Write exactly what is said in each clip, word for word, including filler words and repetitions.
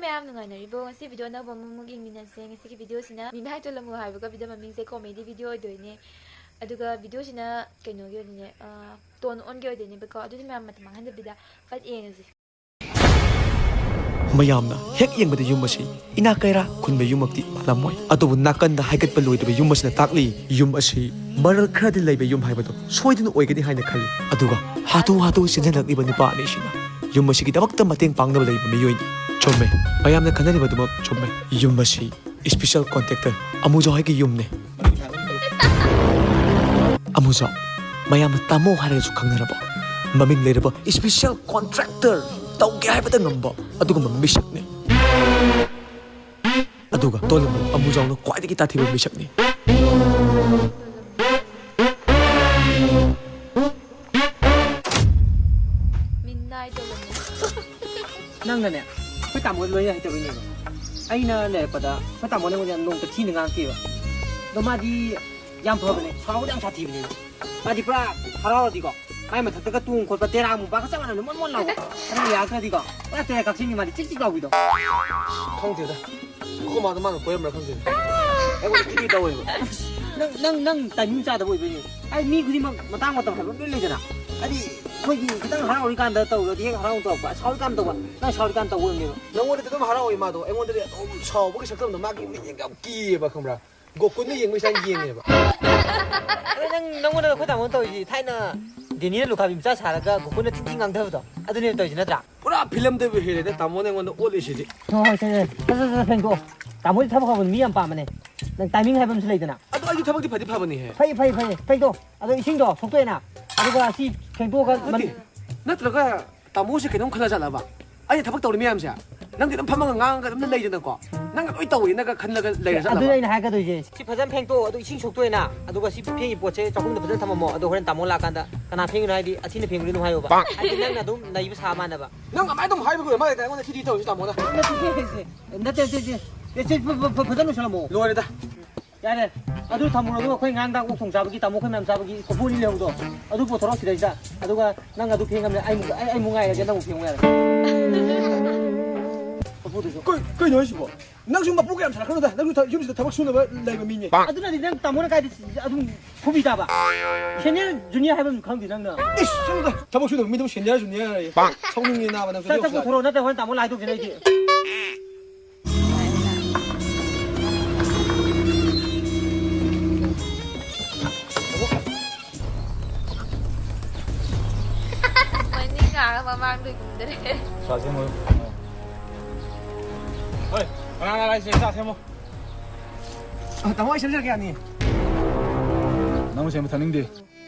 ꯃꯌꯥꯝ ꯅꯨꯡꯉꯥꯏꯅꯔꯤꯕꯣ? ꯉꯁꯤ ꯚꯤꯗꯤꯑꯣ ꯑꯅꯧꯕ ꯑꯃꯃꯨꯛ ꯌꯦꯡꯃꯤꯟꯅꯁꯦ꯫ ꯉꯁꯤꯒꯤ ꯚꯤꯗꯤꯑꯣꯁꯤꯅ ꯃꯤꯅꯥꯏ ꯇꯣꯂꯝꯃꯨ ꯍꯥꯏꯕꯒ ꯚꯤꯗꯤꯑꯣ ꯃꯃꯤꯡꯁꯦ ꯀꯣꯃꯦꯗꯤ ꯚꯤꯗꯤꯑꯣ ꯑꯣꯏꯗꯣꯏꯅꯦ꯫ ꯑꯗꯨꯒ ꯚꯤꯗꯤꯑꯣꯁꯤꯅ ꯀꯩꯅꯣꯒꯤ ꯑꯣꯏꯗꯣꯏꯅꯦ, ꯑ, ꯇꯣꯟ ꯑꯣꯟꯒꯤ ꯑꯣꯏꯗꯣꯏꯅꯦꯕꯀꯣ꯫ ꯑꯗꯨꯗꯤ ꯃꯌꯥꯝ ꯃꯇꯝ ꯃꯥꯡꯍꯟꯗꯕꯤꯗ ꯐꯠ ꯌꯦꯡꯉꯁꯤ꯫ ꯃꯌꯥꯝꯅ ꯍꯦꯛ ꯌꯦꯡꯕꯗ ꯌꯨꯝ ꯑꯁꯤ ꯏꯅꯥꯛ ꯀꯩꯔꯥꯛ ꯈꯨꯟꯕ ꯌꯨꯝꯃꯛꯇꯤ ꯃꯥꯜꯂꯝꯃꯣꯏ꯫ ꯑꯗꯨꯕꯨ ꯅꯥꯀꯟꯗ ꯍꯥꯏꯒꯠꯄ ꯂꯣꯏꯗꯕ ꯌꯨꯝ ꯑꯁꯤꯅ ꯇꯥꯛꯂꯤ, ꯌꯨꯝ ꯑꯁꯤ ꯃꯔꯜ ꯈꯔꯗꯤ ꯂꯩꯕ ꯌꯨꯝ ꯍꯥꯏꯕꯗꯨ ꯁꯣꯏꯗꯅ ꯑꯣꯏꯒꯅꯤ ꯍꯥꯏꯅ ꯈꯜꯂꯤ꯫ ꯑꯗꯨꯒ ꯍꯥꯊꯨ ꯍꯥꯊꯨ ꯆꯦꯟꯁꯤꯜꯂꯛꯂꯤꯕ ꯅꯨꯄꯥ ꯑꯅꯤꯁꯤꯅ ꯌꯨꯝ ꯑꯁꯤꯒꯤꯗꯃꯛꯇ ꯃꯇꯦꯡ ꯄꯥꯡꯅꯕ ꯂꯩꯕ ꯃꯤꯑꯣꯏꯅꯤ꯫ ꯆꯨꯝꯃꯦ, ꯃꯌꯥꯝꯅ ꯈꯟꯅꯔꯤꯕꯗꯨꯃꯛ ꯆꯨꯝꯃꯦ꯫ ꯌꯨꯝ ꯑꯁꯤ special contractor ꯑꯃꯨꯖꯥꯎ ꯍꯣꯏꯒꯤ ꯌꯨꯝꯅꯦ꯫ ꯑꯃꯨꯖꯥꯎ, ꯃꯌꯥꯝꯅ ꯇꯥꯃꯣ ꯍꯥꯏꯔꯒꯁꯨ ꯈꯪꯅꯔꯕ, ꯃꯃꯤꯡ ꯂꯩꯔꯕ special contractor, ꯇꯧꯒꯦ ꯍꯥꯏꯕꯗ ꯉꯝꯕ ꯑꯗꯨꯒꯨꯝꯕ ꯃꯤꯁꯛꯅꯤ꯫ ꯑꯗꯨꯒ ꯇꯣꯂꯝꯕꯨ ꯑꯃꯨꯖꯥꯎꯅ ꯈ꯭ꯋꯥꯏꯗꯒꯤ ꯇꯥꯊꯤꯕ ꯃꯤꯁꯛꯅꯤ꯫ ꯃꯤꯅꯥꯏ ꯇꯣꯂꯝꯕꯨ꯫ ꯅꯪꯅꯅꯦ, ꯑꯩꯈꯣꯏ ꯇꯥꯃꯣ ꯂꯣꯏꯅ ꯍꯩꯇꯕꯩꯅꯦꯕ꯫ ꯑꯩꯅ ꯂꯩꯔꯛꯄꯗ ꯑꯩꯈꯣꯏ ꯇꯥꯃꯣꯅ ꯑꯩꯉꯣꯟꯗ ꯅꯣꯡꯃꯇ ꯊꯤꯅ ꯉꯥꯡꯉꯛꯇꯦꯕ꯫ ꯑꯗꯣ ꯃꯥꯗꯤ ꯌꯥꯝ ꯐꯕꯅꯦ, ꯁꯥꯎꯕꯗꯤ ꯌꯥꯝ ꯁꯥꯊꯤꯕꯅꯦꯕ꯫ ꯃꯥꯗꯤ ꯄꯨꯔꯥ ꯍꯔꯥꯎꯔꯗꯤꯀꯣ, ꯃꯥꯏ ꯃꯊꯛꯇꯒ ꯇꯣꯡ ꯈꯣꯠꯄ ꯇꯦꯔꯥ ꯃꯨꯛꯄꯥꯒ ꯆꯞ ꯃꯥꯟꯅꯕꯅꯦ, ꯃꯣꯟ ꯃꯣꯟ ꯂꯥꯎꯕ꯫ ꯑꯗꯨ ꯌꯥꯔꯛꯇ꯭ꯔꯗꯤꯀꯣ, ꯄꯨꯔꯥ ꯇꯦꯔꯥ ꯀꯛꯆꯤꯡꯅꯤ ꯃꯥꯗꯤ, ꯆꯤꯛ ꯆꯤꯛ ꯂꯥꯎꯕꯤꯗꯣ꯫ ꯈꯪꯗꯦꯗ꯫ ꯑꯩꯈꯣꯏ ꯃꯥꯗꯣ ꯃꯥꯅ ꯀꯣꯏꯔꯝꯕ꯭ꯔꯥ ꯈꯪꯗꯦ꯫ ꯑꯩꯉꯣꯟꯗ ꯊꯤ ꯊꯤ ꯇꯧꯋꯦꯕ꯫ ꯅꯪ, ꯅꯪ, ꯅꯪ timing ꯆꯥꯗꯕ ꯑꯣꯏꯕꯩꯅꯦ꯫ ꯍꯥꯏꯗꯤ ꯃꯤ ꯈꯨꯗꯤꯡꯃꯛ ꯃꯇꯥꯡ ꯃꯇꯝ ꯍꯥꯏꯕ ꯑꯃ ꯂꯣꯏ ꯂꯩꯗꯅ꯫ ꯍꯥꯏꯗꯤ ꯑꯩꯈꯣꯏꯒꯤ ꯈꯤꯇꯪ ꯍꯔꯥꯎꯔꯤꯀꯥꯟꯗ ꯇꯧꯔꯗꯤ ꯍꯦꯛ ꯍꯔꯥꯎꯅ ꯇꯧꯔꯛꯄ, ꯁꯥꯎꯔꯤꯀꯥꯟꯗ ꯇꯧꯕ, ꯅꯪ ꯁꯥꯎꯔꯤꯀꯥꯟꯗ ꯇꯧꯕ ꯑꯣꯏꯔꯝꯅꯦꯕ꯫ ꯅꯉꯣꯟꯗꯗꯤ ꯑꯗꯨꯝ ꯍꯔꯥꯎꯋꯦ ꯃꯥꯗꯣ, ꯑꯩꯉꯣꯟꯗꯗꯤ ꯑꯗꯨꯝ ꯁꯥꯎꯕꯒꯤ ꯁꯛꯇꯝꯗꯣ ꯃꯥꯒꯤ ꯃꯤꯠꯌꯦꯡ ꯌꯥꯝ ꯀꯤꯌꯦꯕ, ꯈꯪꯕ꯭ꯔꯥ? ꯒꯣꯀꯨꯟꯅ ꯌꯦꯡꯕ ꯏꯁꯥꯏꯅ ꯌꯦꯡꯉꯦꯕ꯫ ꯑꯗꯣ ꯅꯪ, ꯅꯪꯉꯣꯟꯗ ꯑꯩꯈꯣꯏ ꯇꯥꯃꯣꯅ ꯇꯧꯔꯤꯁꯤ ꯊꯥꯏꯅ ꯗꯦꯅꯤꯅ ꯂꯨꯈꯥꯕꯤ ꯃꯆꯥ ꯁꯥꯔꯒ ꯒꯣꯀꯨꯟꯅ ꯊꯤꯟ ꯊꯤꯟ ꯉꯥꯡꯊꯕꯗꯣ, ꯑꯗꯨꯅꯦꯕ ꯇꯧꯔꯤꯁꯤ ꯅꯠꯇ꯭ꯔꯥ? ꯄꯨꯔꯥ ꯐꯤꯂꯝꯗꯕꯨ ꯍꯦꯜꯂꯦꯗ ꯇꯥꯃꯣꯅ ꯑꯩꯉꯣꯟꯗ ꯑꯣꯠꯂꯤꯁꯤꯗꯤ꯫ ꯍꯣꯏ, ꯍꯣꯏ, ꯁꯦ, ꯁꯦ, ꯁꯦ, ꯁꯦ, ꯐꯦꯡꯗꯣꯛꯑꯣ꯫ ꯇꯥꯃꯣꯗꯤ ꯊꯕꯛ ꯐꯕ ꯃꯤ ꯌꯥꯝ ꯄꯥꯝꯕꯅꯦ꯫ ꯅꯪ timing ꯍꯥꯏꯕ ꯑꯃꯁꯨ ꯂꯩꯗꯅ꯫ ꯑꯗꯣ ꯑꯩꯗꯤ ꯊꯕꯛꯇꯤ ꯐꯗꯤ ꯐꯕꯅꯤꯍꯦ꯫ ꯐꯩ, ꯐꯩ, ꯐꯩ, ꯐꯦꯡꯗꯣꯛꯑꯣ꯫ ꯑꯗꯣ ꯏꯁꯤꯡꯗꯣ ꯁꯣꯛꯇꯣꯛꯑꯦꯅ, ꯑꯗꯨꯒ ꯑꯁꯤ ꯐꯦꯡꯗꯣꯛꯑꯒ ꯅꯠꯇꯦ, ꯃꯟ- ꯅꯠꯇ꯭ꯔꯒ ꯇꯥꯃꯣꯁꯦ ꯀꯩꯅꯣꯝ ꯈꯜꯂ ꯖꯥꯠꯂꯕ? ꯑꯩꯅ ꯊꯕꯛ ꯇꯧꯔꯤ ꯃꯌꯥꯝꯁꯦ ꯅꯪꯗꯤ ꯑꯗꯨꯝ ꯐꯝꯃꯒ ꯉꯥꯡꯉꯒ ꯑꯗꯨꯝ ꯂꯩꯗꯅꯀꯣ, ꯅꯪꯅ ꯂꯣꯏ ꯇꯧꯋꯦꯅꯒ ꯈꯜꯂꯒ ꯂꯩꯔ ꯖꯥꯠꯂꯕ? ꯑꯗꯨꯅꯦ ꯑꯩꯅ ꯍꯥꯏꯒꯗꯣꯏꯁꯦ꯫ ꯁꯤ ꯐꯖꯅ ꯐꯦꯡꯇꯣꯛꯑꯣ, ꯑꯗꯨ ꯏꯁꯤꯡ ꯁꯣꯛꯇꯣꯛꯑꯦꯅ, ꯑꯗꯨꯒ ꯁꯤ ꯐꯦꯡꯉꯤ ꯄꯣꯠꯁꯦ ꯆꯥꯛꯈꯨꯝꯗ ꯐꯖꯅ ꯊꯝꯃꯝꯃꯣ, ꯑꯗꯣ ꯍꯣꯔꯦꯟ ꯇꯥꯃꯣ ꯂꯥꯛꯑꯀꯥꯟꯗ ꯀꯅꯥ ꯐꯦꯡꯉꯤꯅꯣ ꯍꯥꯏꯗꯤ ꯑꯊꯤꯅ ꯐꯦꯡꯕꯗꯤ ꯑꯗꯨꯝ ꯍꯥꯏꯌꯣꯕ꯫ ꯍꯥꯏꯗꯤ ꯅꯪꯅ ꯑꯗꯨꯝ ꯅꯩꯕ ꯁꯥ ꯃꯥꯟꯅꯕ꯫ ꯅꯪ ꯑꯗꯨꯃꯥꯏꯅ ꯑꯗꯨꯝ ꯍꯥꯏꯕꯒꯤ ꯑꯣꯏꯔ ꯃꯥꯜꯂꯦꯗ ꯑꯩꯉꯣꯟꯗ ꯊꯤꯗꯤ ꯇꯧꯔꯤꯁꯤ ꯇꯥꯃꯣꯅ꯫ ꯅꯠꯇꯦ, ꯅꯠꯇꯦ, ꯅꯠꯇꯦ, ꯅꯠꯇꯦ, ꯐ-, ꯐ-, ꯐꯖꯅ ꯂꯣꯏꯁꯜꯂꯝꯃꯣ꯫ ꯂꯣꯏꯔꯦꯗ꯫ ꯌꯥꯔꯦ, ꯑꯗꯨ ꯊꯝꯃꯨꯔꯣ, ꯑꯗꯨꯒ ꯑꯩꯈꯣꯏ ꯉꯔꯥꯡ ꯅꯨꯡꯗꯥꯡ ꯑꯣꯛ ꯊꯣꯡ ꯆꯥꯕꯒꯤ ꯇꯥꯃꯣ ꯑꯩꯈꯣꯏ ꯃꯌꯥꯝ ꯆꯥꯕꯒꯤ ꯀꯣꯔꯐꯨ ꯑꯅꯤ ꯂꯩꯍꯧꯕꯗꯣ, ꯑꯗꯨ ꯄꯨꯊꯣꯔꯛꯑꯣ ꯁꯤꯗꯩꯁꯤꯗ, ꯑꯗꯨꯒ ꯅꯪ ꯑꯗꯨ ꯐꯦꯡꯉꯝꯅꯦ, ꯑꯩ ꯑꯃꯨꯛ, ꯑꯩ, ꯑꯩ ꯑꯃꯨꯛ ꯉꯥꯏꯔꯒꯦ, ꯅꯪ ꯑꯃꯨꯛ ꯐꯦꯡꯉꯨ ꯌꯥꯔꯦ꯫ ꯀꯣꯔꯐꯨꯗꯨ ꯀꯩ-, ꯀꯩꯅꯣ ꯍꯥꯏꯁꯤꯕꯣ? ꯅꯪꯁꯨ ꯃꯄꯨꯒ ꯌꯥꯝ ꯁꯥꯔꯛꯀꯅꯨꯗ꯫ ꯅꯪꯁꯨ ꯊ-, ꯌꯨꯝꯁꯤꯗ ꯊꯕꯛ ꯁꯨꯅꯕ ꯂꯩꯕ ꯃꯤꯅꯦ꯫ ꯑꯗꯨꯅꯗꯤ ꯅꯪ ꯇꯥꯃꯣꯅ ꯀꯥꯏꯗ ꯑꯗꯨꯝ ꯐꯨꯕꯤ ꯇꯥꯕ? Senior junior ꯍꯥꯏꯕ ꯑꯃ ꯈꯪꯗꯦ ꯅꯪꯅ꯫ ꯏꯁ, ꯆꯠꯂꯨꯗ꯫ ꯊꯕꯛ ꯁꯨꯗꯕ ꯃꯤꯗꯨꯕꯨ senior junior ꯍꯥꯏꯌꯦ꯫ ꯁꯥꯎꯅꯤꯡꯉꯦ ꯅꯥꯕ ꯅꯪꯁꯨ꯫ ꯁꯠ, ꯁꯠ ꯄꯨꯊꯣꯔꯛꯑꯣ, ꯅꯠꯇ꯭ꯔꯒ ꯍꯣꯔꯦꯟ ꯇꯥꯃꯣ ꯂꯥꯏ ꯍꯥꯏꯗꯣꯛꯇꯅ ꯑꯩꯗꯤ꯫ ꯃꯅꯤꯡ ꯉꯥꯡꯉ ꯃꯃꯥꯡꯗ ꯀꯨꯝꯗꯔꯦ꯫ ꯆꯥꯁꯦ ꯃꯣꯏ꯫ ꯍꯣꯏ, ꯀꯅꯥ ꯀꯅꯥ ꯂꯥꯛꯏꯁꯦ? ꯆꯥ ꯁꯦꯝꯃꯣ꯫ ꯑ, ꯇꯥꯃꯣ, ꯑꯩ ꯁꯦꯝꯖꯔꯛꯀꯦ, ꯌꯥꯅꯤ꯫ ꯅꯪ ꯁꯦꯝꯕ ꯊꯛꯅꯤꯡꯗꯦ꯫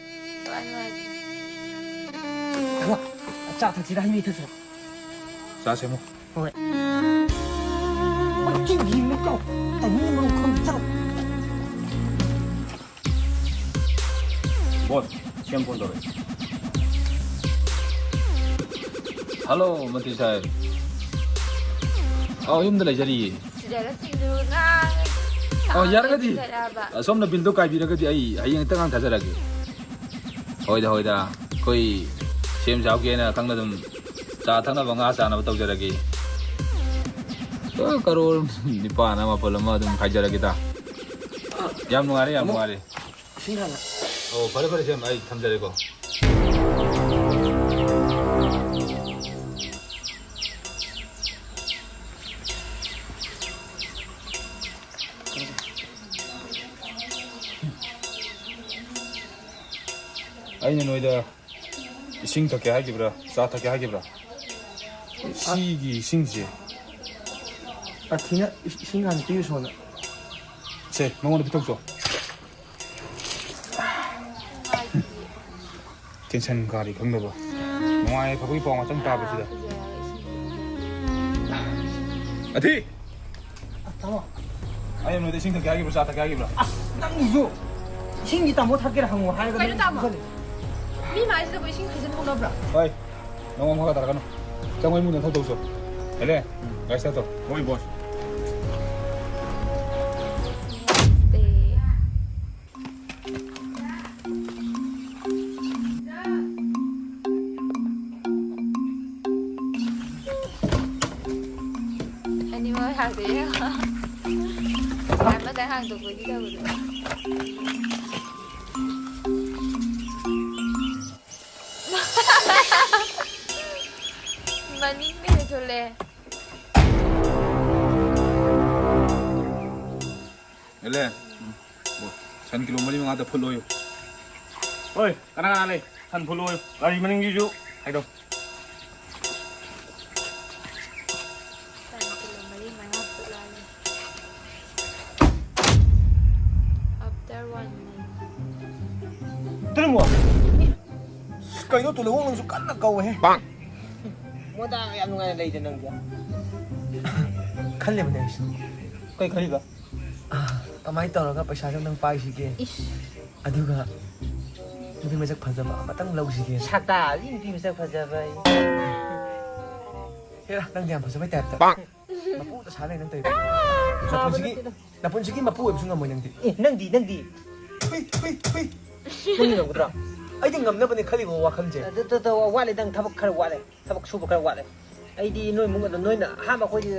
ꯊꯋꯥꯏ ꯅꯨꯡꯉꯥꯏꯇꯦ꯫ ꯇꯥꯃꯣ, ꯆꯥ ꯊꯛꯁꯤꯔꯥ, ꯍꯩ ꯃꯍꯤ ꯊꯛꯁꯤꯔꯥ? ꯆꯥ ꯁꯦꯝꯃꯣ꯫ ꯍꯣꯏ꯫ ꯃꯆꯤꯟ ꯌꯦꯡꯉꯨ ꯇꯧ꯫ ꯇꯥꯏꯃꯤꯡ ꯑꯃ ꯈꯪꯗꯦ, ꯆꯠꯂꯣ꯫ Boss, ꯁꯤ ꯑꯦꯝ phone ꯇꯧꯔꯛꯑꯦ꯫ Hello, ꯃꯟꯇ꯭ꯔꯤ ꯁꯥꯍꯦꯕ꯫ ꯑꯧ, ꯌꯨꯝꯗ ꯂꯩꯖꯔꯤꯌꯦ꯫ ꯁꯤꯗꯒ ꯁꯤꯡꯖꯨ ꯉꯥ ꯑꯣ, ꯌꯥꯔꯒꯗꯤ, ꯆꯠꯂꯕ꯫ ꯑ, ꯁꯣꯝꯅ billꯗꯣ ꯀꯥꯏꯕꯤꯔꯒꯗꯤ ꯑꯩ ꯍꯌꯦꯡ ꯍꯦꯛꯇ ꯑꯉꯥꯡ ꯊꯥꯖꯔꯛꯑꯒꯦ꯫ ꯍꯣꯏꯗ, ꯍꯣꯏꯗ, ꯑꯩꯈꯣꯏ ꯁꯦꯝ ꯁꯥꯕꯒꯤ ꯑꯩꯅ ꯈꯪꯅ ꯑꯗꯨꯝ ꯆꯥ ꯊꯛꯅꯕ, ꯉꯥ ꯆꯥꯅꯕ ꯇꯧꯖꯔꯒꯦ꯫ ꯑ, ꯀꯔꯣꯔ ꯅꯤꯄꯥꯟ ꯑꯃ, ꯃꯥꯄꯜ ꯑꯃ ꯑꯗꯨꯝ ꯈꯥꯏꯖꯔꯒꯦꯗ꯫ ꯌꯥꯝ ꯅꯨꯡꯉꯥꯏꯔꯦ, ꯌꯥꯝ ꯅꯨꯡꯉꯥꯏꯔꯦ꯫ ꯏꯁꯤꯡ ꯍꯥꯟꯅ꯫ ꯑꯣ, ꯐꯔꯦ, ꯐꯔꯦ, ꯁꯦꯝ, ꯑꯩ ꯊꯝꯖꯔꯦꯀꯣ꯫ ꯑꯩꯅ ꯅꯣꯏꯗ ꯏꯁꯤꯡ ꯊꯛꯀꯦ ꯍꯥꯏꯈꯤꯕ꯭ꯔꯥ, ꯆꯥ ꯊꯛꯀꯦ ꯍꯥꯏꯈꯤꯕ꯭ꯔꯥ? ꯁꯤꯒꯤ ꯏꯁꯤꯡꯁꯦ꯫ ꯑꯊꯤꯅ ꯏꯁꯤꯡ ꯍꯥꯟꯅ ꯄꯤꯌꯨ ꯁꯣꯝꯗ꯫ ꯁꯦ, ꯃꯉꯣꯟꯗ ꯄꯤꯊꯣꯛꯆꯣ꯫ Tension ꯀꯥꯔꯤ ꯈꯪꯗꯕ꯫ ꯅꯨꯡꯉꯥꯏ ꯐꯕꯒꯤ ꯄꯥꯎ ꯉꯥꯛꯇꯪ ꯇꯥꯕꯁꯤꯗ꯫ ꯑꯊꯤ! ꯇꯥꯃꯣ꯫ ꯑꯩ ꯅꯣꯏꯗ ꯏꯁꯤꯡ ꯊꯛꯀꯦ ꯍꯥꯏꯈꯤꯕ꯭ꯔꯥ, ꯆꯥ ꯊꯛꯀꯦ ꯍꯥꯏꯈꯤꯕ꯭ꯔꯥ? ꯑꯁ, ꯅꯪꯒꯤꯁꯨ ꯏꯁꯤꯡꯒꯤ ꯇꯥꯃꯣ ꯊꯛꯀꯦꯔꯥ ꯍꯪꯉꯣ ꯍꯥꯏꯔꯒ ꯀꯩꯅꯣ ꯅꯪ ꯇꯥꯃꯣ? ꯁꯨꯝ ꯆꯠꯂꯤ꯫ ꯃꯤ ꯃꯥꯏꯁꯤꯗꯕꯨ ꯏꯁꯤꯡ ꯍꯩꯖꯤꯟ ꯍꯧꯅꯕ꯭ꯔꯥ? ꯍꯣꯏ, ꯅꯪ ꯃꯈꯥ ꯇꯥꯔꯛꯀꯅꯨ꯫ ꯆꯪꯉꯣ, ꯏꯃꯨꯡꯗ ꯊꯕꯛ ꯇꯧꯖꯣ꯫ ꯍꯦꯂꯦ, ꯎꯝ꯫ Guys, ꯇꯧ꯫ ꯍꯣꯏ, boss꯫ ꯍꯣꯏ, ꯍꯥꯡꯗꯣꯛꯑꯦ꯫ ꯉꯁꯥꯏ ꯑꯃꯗ ꯍꯥꯡꯗꯣꯛꯄꯒꯤ ꯇꯧꯕꯗꯣ꯫ ꯃꯅꯤꯡꯗ ꯊꯣꯛꯂꯛꯑꯦ꯫ ꯑꯦꯂꯦ, ꯎꯝ꯫ ꯑꯣ, ꯁꯟ ꯀꯤꯂꯣ ꯃꯔꯤ ꯃꯉꯥꯗ ꯐꯨꯠꯂꯣꯌꯨ꯫ ꯍꯣꯏ, ꯀꯅꯥ ꯀꯅꯥ ꯂꯩ? ꯁꯟ ꯐꯨꯠꯂꯣꯌꯨ꯫ ꯒꯥꯔꯤ ꯃꯅꯤꯡꯒꯤꯁꯨ ꯍꯥꯏꯗꯣ꯫ ꯁꯟ ꯀꯤꯂꯣ ꯃꯔꯤ ꯃꯉꯥ ꯐꯨꯠꯂꯛꯑꯒꯦ꯫ After one month. ꯇꯨꯔꯨꯝꯕꯣ? ꯑꯁ, ꯀꯩꯅꯣ ꯇꯨꯂꯨꯍꯣꯡ ꯅꯪꯁꯨ ꯀꯟꯅ ꯀꯧꯋꯦꯍꯦ꯫ ꯃꯣꯗꯥ ꯌꯥꯝ ꯅꯨꯡꯉꯥꯏꯅ ꯂꯩꯗ ꯅꯪꯗꯤ꯫ ꯈꯜꯂꯤꯕꯅꯦ ꯑꯩꯁꯨ꯫ ꯀꯩ ꯈꯜꯂꯤꯕ? ꯑꯥ, ꯀꯃꯥꯏꯅ ꯇꯧꯔꯒ ꯄꯩꯁꯥꯁꯦ ꯑꯝꯇꯪ ꯄꯥꯏꯁꯤꯒꯦ? ꯏꯁ꯫ ꯑꯗꯨꯒ ꯅꯨꯄꯤ ꯃꯁꯛ ꯐꯖꯕ ꯑꯃꯇꯪ ꯂꯧꯁꯤꯒꯦ? ꯁꯛꯇꯥꯁꯤ ꯅꯨꯄꯤ ꯃꯁꯛ ꯐꯖꯕ ꯑꯩ꯫ ꯍꯦꯔꯥ, ꯅꯪꯗꯤ ꯌꯥꯝ ꯐꯖꯕꯩ ꯇꯥꯏꯞꯇ꯫ ꯃꯄꯨꯗ ꯁꯥ ꯂꯩ ꯅꯪ ꯇꯧꯔꯤꯗꯣ꯫ ꯐꯥꯕ ꯅꯄꯨꯟꯁꯤꯒꯤ, ꯅꯠꯇꯦꯗ꯫ ꯅꯄꯨꯟꯁꯤꯒꯤ ꯃꯄꯨ ꯑꯣꯏꯕꯁꯨ ꯉꯝꯃꯣꯏ ꯅꯪꯗꯤ꯫ ꯑꯦ, ꯅꯪꯗꯤ, ꯅꯪꯗꯤ? ꯊꯨꯏ, ꯊꯨꯏ, ꯊꯨꯏ꯫ ꯅꯪꯗꯤ ꯉꯝꯒꯗ꯭ꯔꯥ? ꯑꯩꯗꯤ ꯉꯝꯅꯕꯅꯦ ꯈꯜꯂꯤꯀꯣ ꯋꯥꯈꯜꯁꯦ꯫ ꯑꯗꯨ, ꯑꯗꯨ, ꯑꯗꯨ, ꯋꯥꯠꯂꯦ, ꯅꯪ ꯊꯕꯛ ꯈꯔ ꯋꯥꯠꯂꯦ꯫ ꯊꯕꯛ ꯁꯨꯕ ꯈꯔ ꯋꯥꯠꯂꯦ꯫ ꯑꯩꯗꯤ ꯅꯣꯏ ꯏꯃꯨꯡ ꯑꯗꯨꯝ, ꯅꯣꯏꯅ ꯑꯍꯥꯟꯕ ꯑꯩꯈꯣꯏꯒꯤ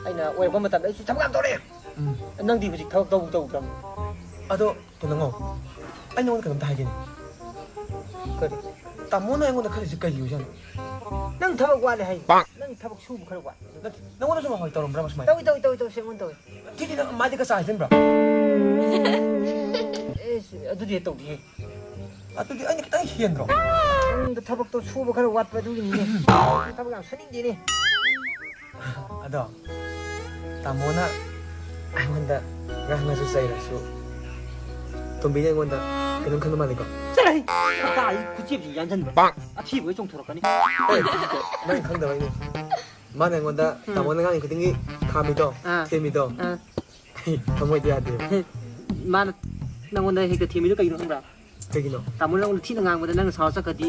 ꯑꯩꯅ ꯑꯣꯏꯔꯛꯄ ꯃꯇꯝꯗ ꯑꯩꯁꯨ ꯊꯕꯛ ꯌꯥꯝ ꯇꯧꯔꯛꯑꯦ꯫ ꯎꯝ꯫ ꯅꯪꯗꯤ ꯍꯧꯖꯤꯛ ꯊꯕꯛ ꯇꯧꯕ ꯇꯧꯗ꯭ꯔꯕ? ꯑꯗꯣ, ꯀꯩꯅꯣ ꯉꯣ, ꯑꯩ ꯅꯉꯣꯟꯗ ꯀꯩꯅꯣꯝꯇ ꯍꯥꯏꯒꯦꯅꯦ꯫ ꯀꯔꯤ? ꯇꯥꯃꯣꯅ ꯑꯩꯉꯣꯟꯗ ꯈꯜꯂꯤꯁꯦ ꯀꯩꯒꯤ ꯑꯣꯏꯖꯥꯠꯅꯣ? ꯅꯪ ꯊꯕꯛ ꯋꯥꯠꯂꯦ ꯍꯥꯏ꯫ ꯅꯪ ꯊꯕꯛ ꯁꯨꯕ ꯈꯔ ꯋꯥꯠꯂꯦ꯫ ꯅꯠꯇꯦ, ꯅꯪꯉꯣꯟꯗꯁꯨ ꯉꯍꯥꯟꯋꯥꯏ ꯇꯧꯔꯝꯕ꯭ꯔꯕ ꯁꯨꯃꯥꯏꯅ? ꯇꯧꯏ, ꯇꯧꯏ, ꯇꯧꯏ, ꯇꯧꯏ, ꯑꯩꯉꯣꯟꯗ ꯇꯧꯏ꯫ ꯊꯤꯗꯤ ꯅꯪ ꯃꯥꯗꯤ ꯀꯆꯥ ꯍꯥꯏꯖꯤꯟꯕ꯭ꯔꯣ? ꯑꯦꯁ, ꯑꯗꯨꯗꯤ ꯇꯧꯗꯦꯍꯦ꯫ ꯑꯗꯨꯗꯤ ꯑꯩꯅ ꯈꯤꯇꯪ ꯍꯦꯟꯗ꯭ꯔꯣ? ꯅꯪꯗ ꯊꯕꯛꯇꯣ ꯁꯨꯕ ꯈꯔ ꯋꯥꯠꯄ ꯑꯗꯨꯒꯤꯅꯤꯅꯦ꯫ ꯊꯕꯛ ꯌꯥꯝ ꯁꯨꯅꯤꯡꯗꯦꯅꯦ꯫ ꯑꯗꯣ ꯇꯥꯃꯣꯅ ꯑꯩꯉꯣꯟꯗ ꯉꯥꯡꯉꯁꯨ ꯆꯩꯔꯁꯨ ꯇꯣꯝꯕꯤꯅ ꯑꯩꯉꯣꯟꯗ ꯀꯩꯅꯣꯝ ꯈꯟꯕ ꯃꯥꯜꯂꯤꯀꯣ? ꯆꯠꯂꯍꯦ! ꯁꯛꯇꯥꯁꯤ ꯈꯨꯆꯦꯞꯁꯤ ꯌꯥꯟꯁꯤꯟꯕ꯫ ꯑꯊꯤꯕ ꯆꯣꯡꯊꯣꯔꯛꯀꯅꯤ꯫ ꯑꯦ, ꯅꯪ ꯈꯪꯗꯕꯩꯅꯦ꯫ ꯃꯥꯅ ꯑꯩꯉꯣꯟꯗ ꯎꯝ꯫ ꯇꯥꯃꯣꯅ ꯉꯥꯡꯉꯤ ꯈꯨꯗꯤꯡꯒꯤ ꯈꯥꯝꯃꯤꯗꯣ, ꯑꯥ꯫ ꯊꯦꯝꯃꯤꯗꯣ꯫ ꯑꯥ꯫ ꯑꯩ ꯊꯃꯣꯏꯗ ꯌꯥꯗꯦꯕ꯫ ꯃꯥꯅ ꯅꯪꯉꯣꯟꯗ ꯍꯦꯛꯇ ꯊꯦꯝꯃꯤꯗꯣ ꯀꯩꯒꯤꯅꯣ ꯈꯪꯕ꯭ꯔꯥ? ꯀꯩꯒꯤꯅꯣ? ꯇꯥꯃꯣꯅ ꯅꯪꯉꯣꯟꯗ ꯊꯤꯅ ꯉꯥꯡꯕꯗ ꯅꯪꯅ ꯁꯥꯎꯔ ꯆꯠꯈ꯭ꯔꯗꯤ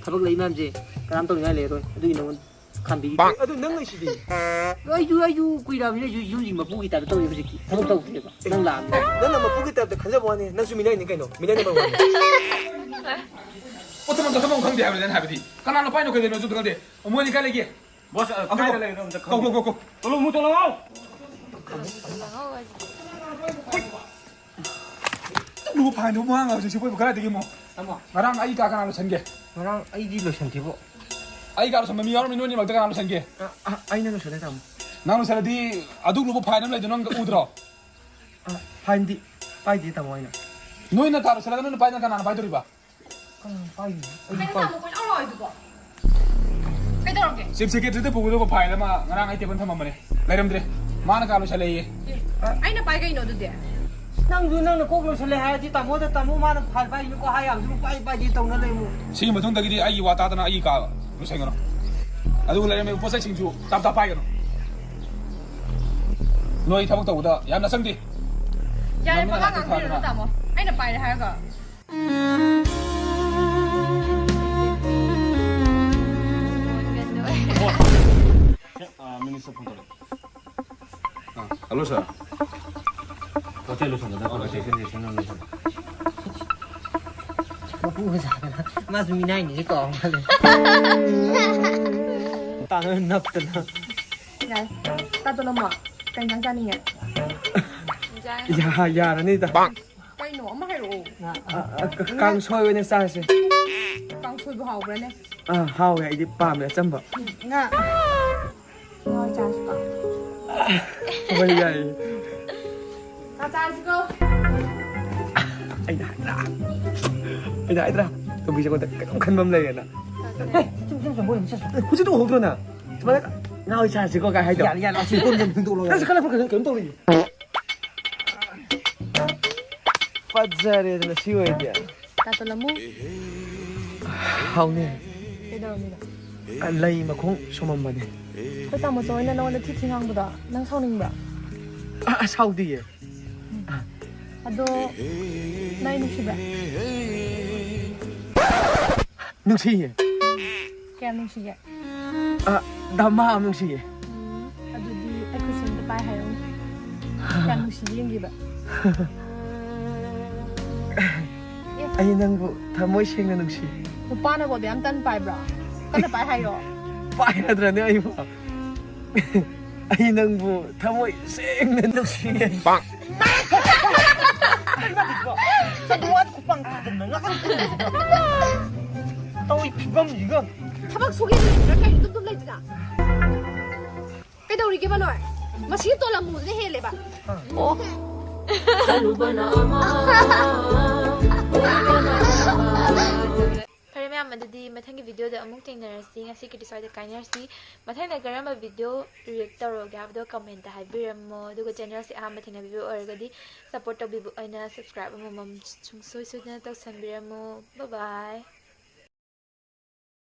ꯊꯕꯛ ꯂꯩ ꯃꯌꯥꯝꯁꯦ ꯀꯅꯥꯝ ꯇꯧꯅꯤꯡꯉꯥꯏ ꯂꯩꯔꯔꯣꯏ꯫ ꯑꯗꯨꯒꯤ ꯅꯉꯣꯟꯗ ꯈꯥꯝꯕꯤꯒꯦ꯫ ꯑꯦ, ꯑꯗꯨ ꯅꯪ ꯂꯩꯁꯤꯗꯤ꯫ ꯑꯩꯁꯨ, ꯑꯩꯁꯨ ꯀꯨꯏꯔꯕꯅꯤꯅ ꯑꯩꯁꯨ ꯌꯨꯝꯒꯤ ꯃꯄꯨꯒꯤ ꯇꯥꯏꯞꯇ ꯇꯧꯔꯤ ꯍꯧꯖꯤꯛꯇꯤ꯫ ꯊꯕꯛ ꯇꯧꯗ꯭ꯔꯦꯕ꯫ ꯅꯪ ꯂꯥꯛꯑꯕꯅꯤꯅ꯫ ꯅꯪꯅ ꯃꯄꯨꯒꯤ ꯇꯥꯏꯞꯇ ꯈꯟꯖꯕ ꯋꯥꯅꯤ, ꯅꯪꯁꯨ ꯃꯤꯅꯥꯏꯅꯤ ꯀꯩꯅꯣ? ꯃꯤꯅꯥꯏ number one ꯅꯤ꯫ ꯄꯣꯠꯇꯨꯝ ꯑꯝꯇ ꯊꯝꯐꯝ ꯈꯪꯗꯦ ꯍꯥꯏꯕꯅꯤ ꯅꯪ ꯍꯥꯏꯕꯗꯤ꯫ ꯀꯅꯥꯅꯣ ꯄꯥꯏꯅꯣ ꯀꯩꯗꯧꯅꯣꯁꯨ ꯑꯝꯇ ꯈꯪꯗꯦ꯫ ꯑꯃꯣꯏꯅꯤ ꯀꯥꯏ ꯂꯩꯒꯦ? ꯕꯣꯁ, ꯑ, ꯑꯗꯨ ꯀꯥꯏꯗ ꯂꯩꯔꯤꯅꯣ ꯑꯝꯇ ꯈꯪꯗꯦ꯫ ꯀꯧ, ꯀꯧ, ꯀꯧ, ꯀꯧ꯫ ꯆꯠꯂꯣ, ꯃꯨ ꯆꯠꯂꯣ, ꯂꯥꯎ꯫ ꯂꯨꯕ ꯐꯥꯏꯟꯗꯨ ꯃꯥꯡꯉ ꯍꯧꯖꯤꯛ ꯁꯤ ꯀꯣꯏꯕ ꯀꯗꯥꯏꯗꯒꯤ ꯑꯃꯨꯛ? ꯇꯥꯃꯣ꯫ ꯉꯔꯥꯡ ꯑꯩ ꯀꯥ ꯀꯅꯥ ꯂꯣꯏꯁꯟꯒꯦ? ꯉꯔꯥꯡ ꯑꯩꯗꯤ ꯂꯣꯏꯁꯟꯗꯦꯕꯣ꯫ ꯑꯩ ꯀꯥ ꯂꯣꯏꯁꯟꯕ ꯃꯤ ꯌꯥꯎꯔꯝꯃꯤ, ꯅꯣꯏ ꯑꯅꯤꯃꯛꯇ ꯀꯅꯥ ꯂꯣꯏꯁꯟꯒꯦ? ꯑ, ꯑ, ꯑꯩꯅ ꯂꯣꯏꯁꯜꯂꯦ, ꯇꯥꯃꯣ꯫ ꯅꯪ ꯂꯣꯏꯁꯜꯂꯗꯤ ꯑꯗꯨꯛ ꯂꯨꯕ ꯐꯥꯏꯟ ꯑꯃ ꯂꯩꯗꯣ ꯅꯪ ꯎꯗ꯭ꯔꯣ? ꯑ, ꯐꯥꯏꯟꯗꯤ ꯄꯥꯏꯗꯦ, ꯇꯥꯃꯣ, ꯑꯩꯅ꯫ ꯅꯣꯏꯅ ꯀꯥ ꯂꯣꯏꯁꯜꯂꯒ ꯅꯣꯏꯅ ꯄꯥꯏꯗꯅ ꯀꯅꯥꯅ ꯄꯥꯏꯗꯣꯔꯤꯕ? ꯀꯅꯥꯅ ꯄꯥꯏꯗꯣꯏꯅꯣ? ꯑꯩꯗꯤ ꯀꯩꯅꯣ ꯄꯥꯏ- ꯇꯥꯃꯣ ꯀꯣꯏꯂꯥꯎ ꯂꯥꯎꯔꯤꯗꯨꯕꯣ? ꯀꯩꯗꯧꯔꯒꯦ? ꯆꯤꯐ ꯁꯦꯀ꯭ꯔꯦꯇꯔꯤꯗ ꯄꯨꯒꯗꯧꯕ ꯐꯥꯏꯜ ꯑꯃ ꯉꯔꯥꯡ ꯑꯩ ꯇꯦꯕꯜ ꯊꯝꯃꯝꯕꯅꯦ, ꯂꯩꯔꯝꯗ꯭ꯔꯦ꯫ ꯃꯥꯅ ꯀꯥ ꯂꯣꯏꯁꯜꯂꯦꯌꯦ꯫ ꯑꯦ, ꯑꯩꯅ ꯄꯥꯏ ꯀꯩꯅꯣ ꯑꯗꯨꯗꯤ? ꯅꯪꯁꯨ ꯅꯪꯅ ꯀꯣꯛ ꯂꯣꯏꯁꯜꯂꯦ ꯍꯥꯏꯔꯗꯤ ꯇꯥꯃꯣꯗ ꯇꯥꯃꯣ ꯃꯥꯅ ꯐꯥꯏꯜ ꯄꯥꯏꯅꯤꯀꯣ ꯍꯥꯏ ꯌꯥꯕꯗꯨꯕꯨ ꯄꯥꯏ ꯄꯥꯏꯗꯦ ꯇꯧꯅ ꯂꯩꯃꯨ꯫ ꯁꯤꯒꯤ ꯃꯇꯨꯡꯗꯒꯤꯗꯤ ꯑꯩꯒꯤ ꯋꯥ ꯇꯥꯗꯅ ꯑꯩꯒꯤ ꯀꯥ ꯂꯣꯏꯁꯟꯒꯅꯨ꯫ ꯑꯗꯨꯒ ꯂꯩꯔꯝꯃꯤꯕ ꯄꯣꯠ ꯆꯩꯁꯤꯡꯁꯨ ꯇꯥꯞ ꯇꯥꯞ ꯄꯥꯏꯒꯅꯨ꯫ ꯅꯣꯏ ꯊꯕꯛ ꯇꯧꯕꯗ ꯌꯥꯝꯅ ꯆꯪꯗꯦ꯫ ꯌꯥꯔꯦ, ꯉꯝꯅ ꯄꯉꯥꯡ ꯉꯥꯛꯇ ꯉꯥꯡꯕꯤꯔꯅꯨ ꯊꯥꯗꯅ꯫ ꯇꯥꯃꯣ꯫ ꯑꯩꯅ ꯄꯥꯏꯔꯦ ꯍꯥꯏꯔꯒ꯫ ꯑ, ꯃꯤꯅꯤꯁꯇꯔ ꯐꯣꯟ ꯇꯧꯔꯛꯑꯦ꯫ ꯑ, ꯍꯜꯂꯣ, ꯁꯥꯔ꯫ ꯍꯣꯇꯦꯜ ꯂꯣꯏꯁꯟꯒꯗꯕ ꯂꯣꯏꯁꯟ-, ꯂꯣꯏꯁꯟ-, ꯂꯣꯏꯁꯟ-, ꯂꯣꯏꯁꯟ-, ꯃꯄꯨꯒ ꯁꯥꯗꯅ꯫ ꯃꯥꯁꯨ ꯃꯤꯅꯥꯏꯅꯤꯁꯦ ꯀꯥꯎ ꯃꯥꯜꯂꯦ꯫ ꯇꯥꯅ ꯅꯞꯇꯅ꯫ ꯌꯥꯔꯦ꯫ ꯇꯥꯇꯣꯟ ꯑꯃ, ꯀꯩ ꯏꯟꯖꯥꯡ ꯆꯥꯅꯤꯡꯉꯦ? ꯌꯥ-, ꯌꯥꯔꯅꯤꯗ꯫ ꯀꯩꯅꯣ? ꯑꯃ ꯍꯥꯏꯔꯛꯑꯣ꯫ ꯑ, ꯑ, ꯀ-, ꯀꯥꯡꯁꯣꯏ ꯑꯣꯏꯅ ꯆꯥꯔꯁꯦ꯫ ꯀꯥꯡꯁꯣꯏꯕꯨ ꯍꯥꯎꯕ꯭ꯔꯥꯅꯦ? ꯑ, ꯍꯥꯎꯋꯦ, ꯑꯩꯗꯤ ꯄꯥꯝꯃꯦ ꯑꯆꯝꯕ꯫ ꯉꯥ꯫ ꯉꯥ ꯑꯣꯏ ꯆꯥꯔꯁꯤꯀꯣ꯫ ꯍꯣꯏ, ꯌꯥꯏꯌꯦ꯫ ꯉꯥ ꯆꯥꯔꯁꯤꯀꯣ꯫ ꯑꯩꯅ ꯍꯥꯏꯗ꯭ꯔꯥ? ꯑꯩꯅ ꯍꯥꯏꯗ꯭ꯔꯥ? ꯇꯣꯝꯕꯤꯁꯦ ꯑꯩꯉꯣꯟꯗ ꯀꯩꯅꯣꯝ ꯈꯟꯕ ꯑꯃ ꯂꯩꯌꯦꯅ꯫ ꯍꯦ, ꯆꯨꯝ, ꯆꯨꯝ, ꯆꯨꯝ, ꯃꯣꯏ ꯑꯃ ꯆꯠꯁꯤ꯫ ꯑꯦ, ꯍꯧꯖꯤꯛꯇ ꯎꯍꯧꯗ꯭ꯔꯣ ꯅꯪ? ꯁꯨꯃꯥꯏꯅ ꯉꯥ ꯑꯣꯏ ꯆꯥꯔꯁꯤꯀꯣ ꯀꯥꯏ ꯍꯥꯏꯗꯣ꯫ ꯌꯥꯔꯦ, ꯌꯥꯔꯦ, ꯑꯁꯤ ꯀꯣꯟꯁꯦ ꯑꯃꯨꯛ ꯐꯦꯡꯗꯣꯛꯂꯣ꯫ ꯅꯪꯁꯨ ꯈꯜꯂꯛꯄ꯭ꯔꯥ ꯀꯩꯅꯣꯝ ꯇꯧꯔꯤꯌꯦ꯫ ꯐꯖꯔꯦꯗꯅ ꯁꯤ ꯑꯣꯏꯔꯗꯤ꯫ ꯇꯥꯇꯣꯟ ꯑꯃꯨ꯫ ꯍꯥꯎꯅꯦ꯫ ꯀꯩꯗꯧꯔꯝꯃꯤꯅꯣ? ꯑ, ꯂꯩ ꯃꯈꯣꯡ ꯁꯨꯝꯃꯝꯕꯅꯦ꯫ ꯑꯩꯈꯣꯏ ꯇꯥꯃꯣꯆꯧ ꯍꯣꯏꯅ ꯅꯉꯣꯟꯗ ꯊꯤ ꯊꯤ ꯉꯥꯡꯕꯗꯣ ꯅꯪ ꯁꯥꯎꯅꯤꯡꯕ꯭ꯔꯥ? ꯑ, ꯑ, ꯁꯥꯎꯗꯤꯌꯦ꯫ ꯑꯗꯣ ꯅꯪ ꯑꯩ ꯅꯨꯡꯁꯤꯕ꯭ꯔꯥ? ꯅꯨꯡꯁꯤꯌꯦ꯫ ꯀꯌꯥꯝ ꯅꯨꯡꯁꯤꯒꯦ? ꯑ, ꯗꯃꯥ ꯑꯃ ꯅꯨꯡꯁꯤꯌꯦ꯫ ꯎꯝ, ꯑꯗꯨꯗꯤ ꯑꯩ ꯈꯨꯠꯁꯦ ꯑꯝꯇ ꯄꯥꯏ ꯍꯥꯏꯔꯛꯎꯅꯦ꯫ ꯀꯌꯥꯝ ꯅꯨꯡꯁꯤꯒꯦ ꯌꯦꯡꯒꯦꯕ꯫ ꯑꯦ꯫ ꯑꯩ ꯅꯪꯕꯨ ꯊꯃꯣꯏ ꯁꯦꯡꯅ ꯅꯨꯡꯁꯤ꯫ ꯅꯨꯄꯥꯅꯕꯨ ꯑꯗꯨ ꯌꯥꯝ ꯇꯟ ꯄꯥꯏꯕ꯭ꯔꯣ? ꯀꯟꯅ ꯄꯥꯏ ꯍꯥꯏꯌꯣ꯫ ꯄꯥꯏꯔꯗ꯭ꯔꯅꯦ ꯑꯩꯕꯨ? ꯑꯩ ꯅꯪꯕꯨ ꯊꯃꯣꯏ ꯁꯦꯡꯅ ꯅꯨꯡꯁꯤꯌꯦ꯫ ꯄꯥꯛ꯫ ꯁꯟꯗꯣꯛꯑ ꯈꯨꯄꯥꯡ ꯊꯥꯖꯟꯅ ꯉꯥꯛꯇꯪ ꯇꯧꯔꯤꯁꯤꯅ꯫ ꯇꯧꯔꯤ ꯐꯤꯕꯝꯁꯤꯒ꯫ ꯊꯕꯛ ꯁꯨꯒꯦ ꯂꯩꯇ꯭ꯔꯥ ꯀꯩꯅꯣ ꯇꯨꯝ ꯇꯨꯝ ꯂꯩꯗꯨꯅ? ꯀꯩꯗꯧꯔꯤꯒꯦꯕ ꯅꯣꯏ? ꯃꯁꯤ ꯇꯣꯂꯝꯃꯨꯁꯤꯅ ꯍꯦꯜꯂꯦꯕ꯫ ꯑꯣ꯫ ꯈꯜꯂꯨꯕꯅ ꯑꯃ, ꯎꯔꯨꯕꯅ ꯑꯃ꯫ ꯐꯔꯦ ꯃꯌꯥꯝ, ꯑꯗꯨꯗꯤ ꯃꯊꯪꯒꯤ ꯚꯤꯗꯤꯑꯣꯗ ꯑꯃꯨꯛ ꯊꯦꯡꯅꯔꯁꯤ꯫ ꯉꯁꯤꯒꯤꯗꯤ ꯁ꯭ꯋꯥꯏꯗ ꯀꯥꯏꯅꯔꯁꯤ꯫ ꯃꯊꯪꯗ ꯀꯔꯝꯕ ꯚꯤꯗꯤꯑꯣ ꯔꯤꯌꯦꯛ ꯇꯧꯔꯛꯎꯒꯦ ꯍꯥꯏꯕꯗꯣ ꯀꯃꯦꯟꯇ ꯍꯥꯏꯕꯤꯔꯝꯃꯣ꯫ ꯑꯗꯨꯒ ꯆꯦꯅꯦꯜꯁꯦ ꯑꯍꯥꯟꯕ ꯊꯦꯡꯅꯕꯤꯕ ꯑꯣꯏꯔꯒꯗꯤ ꯁꯞꯄꯣꯔꯠ ꯇꯧꯕꯤꯕ ꯑꯣꯏꯅ ꯁꯕꯁꯀ꯭ꯔꯥꯏꯕ ꯑꯃꯃꯝ ꯁꯨꯡꯁꯣꯏ ꯁꯣꯏꯗꯅ ꯇꯧꯁꯟꯕꯤꯔꯝꯃꯣ꯫ ꯕꯥꯏ ꯕꯥꯏ꯫